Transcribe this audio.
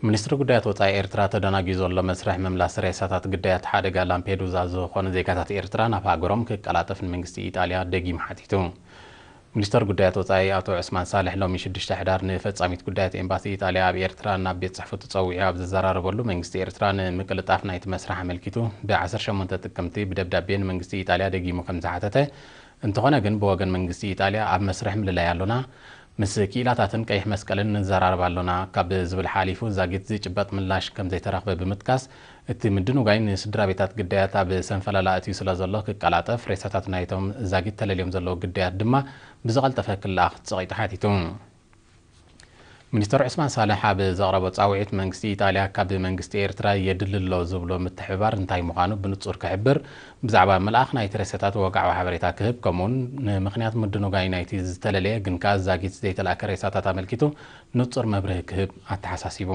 ሚኒስትሪ ጉዳያት ወጻኢ ኤርትራ፣ ተደናጊዩ ዘሎ መስርሕ ምምላስ ሬሳታት ግዳያት ሓደጋ ላምፔዱዛ ዝኾኑ ዜጋታት ኤርትራ ናብ ሃገሮም ክቀላጠፍ ንመንግስቲ ኢጣልያ ደጊሙ ሓቲቱ። ሚኒስተር ጉዳያት ወጻኢ ኣቶ ዑስማን ሳልሕ ሎሚ ሽዱሽተ ሕዳር ንፈጻሚት ጉዳያት ኤምባሲ ኢጣልያ ኣብ ኤርትራ ናብ ቤት ጽሕፈቱ ጸዊዑ ኣብ ዘዘራረበሉ፣ መንግስቲ ኤርትራ ንምቅልጣፍ ናይቲ መስርሕ ኣመልኪቱ ብ18 ጥቅምቲ ብደብዳቤ ንመንግስቲ ኢጣልያ ደጊሙ ከም ዝሓተተ፣ እንተኾነ ግን ብወገን መንግስቲ ኢጣልያ ኣብ መስርሕ ምልላይ ኣሎና፣ ምስ ክኢላታትን ቀይሕ መስቀልን ንዘራረብ ኣሎና ካብ ዝብል ሓሊፉ ዛጊት ዝጭበጥ ምላሽ ከም ዘይተረኽበ ብምጥቃስ፣ እቲ ምድንጓይ ንስድራ ቤታት ግዳያት ኣብ ሰንፈላላ ኣትዩ ስለ ዘሎ ክቀላጠፍ፣ ሬሳታት ናይቶም ዛጊት ተለልዮም ዘለዉ ግዳያት ድማ ብዝቐልጠፈ ክለኣኽ ጸቒጡ ሓቲቱ። ሚኒስተር ዑስማን ሳልሕ ኣብ ዘቕረቦ ጻውዒት፣ መንግስቲ ኢጣልያ ካብ መንግስቲ ኤርትራ የድሊ ኣሎ ዝብሎ ምትሕብባር እንታይ ምዃኑ ብንጹር ክሕብር፣ ብዛዕባ ምልኣኽ ናይቲ ሬሳታት ወግዓዊ ሓበሬታ ክህብ፣ ከምኡውን ንምኽንያት ምድንጓይ ናይቲ ዝተለለየ ግን ከኣ ዛጊት ዘይተላእከ ሬሳታት ኣመልኪቱ ንጹር መብርሂ ክህብ ኣተሓሳሲቡ።